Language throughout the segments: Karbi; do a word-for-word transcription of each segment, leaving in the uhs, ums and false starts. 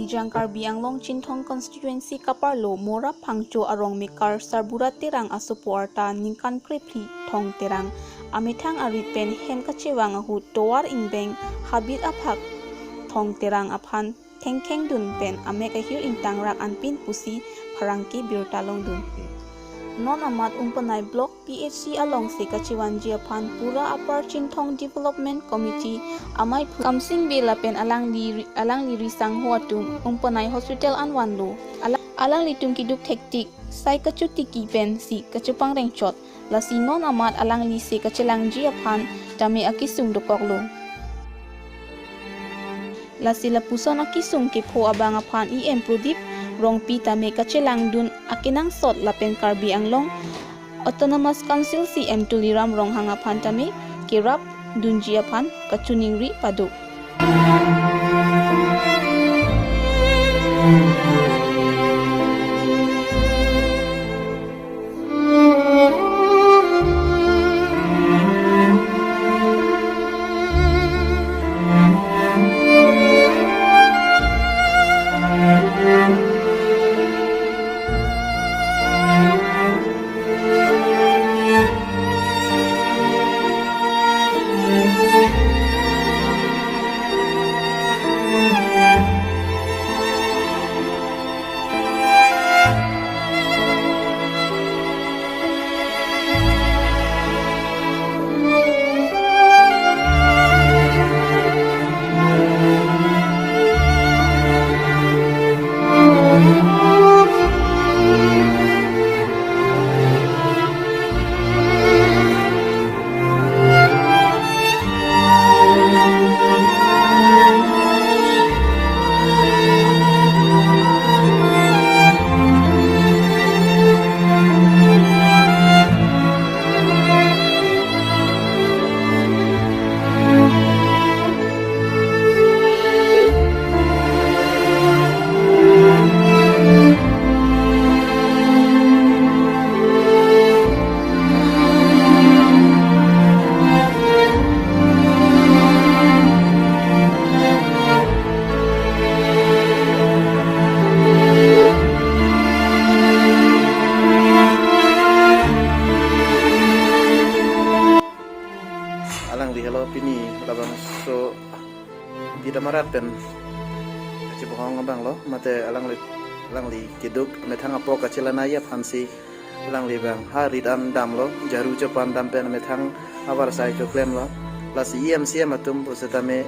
Rijang Karbi Anglong Chinthong Constituency kaparlo Mora Phangcho arong mekar Sarbura Terang asopo arta ningkan krephli Thong Terang amethang arit pen hem kachevang ahut tovar ingbeng habit aphak Thong Terang aphan thengkheng dun pen amek ahir ingtangrak anpin pusi pherangke birta longdun. Non amat Umpanai Block P H C alongsi kachevanji aphan pura Upper Chinthong Development Committee amei phu Kamsing Bey lapen alangli ri-, alangli risangho atum Umpanai Hospital an vanlo. Ala-, alanglitum keduk thektik sai kachotiki pensi kachopangrengchot. Lasi non amat alangli se kachelangji aphan tame akesung dokoklo. Lasi lapuson akesung kepho abang aphan E M Prodip Rongpi tame kachelangdun akenangsot lapen Karbi Anglong Autonomous Council C M Tuliram Ronghang aphan tame kerap dunji aphan kachiningri pado. Alangli helo pini labangso bidamarat pen kachibohong abang lo, mate alangli, alangli keduk methang apok kachelanai aphansi alangli bang ha rit an damlo, jaru chopan dam pen methang avarsai choklemlo. Lasi E M C M atum pusitame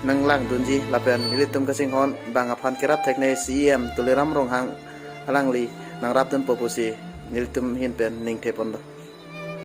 nanglangdunji lapen nelitum kachinghon bang aphan kerap thekne C E M Tuliram Ronghang alangli nangrapdunpo pusi nelitum ahin pen ningtheponlo.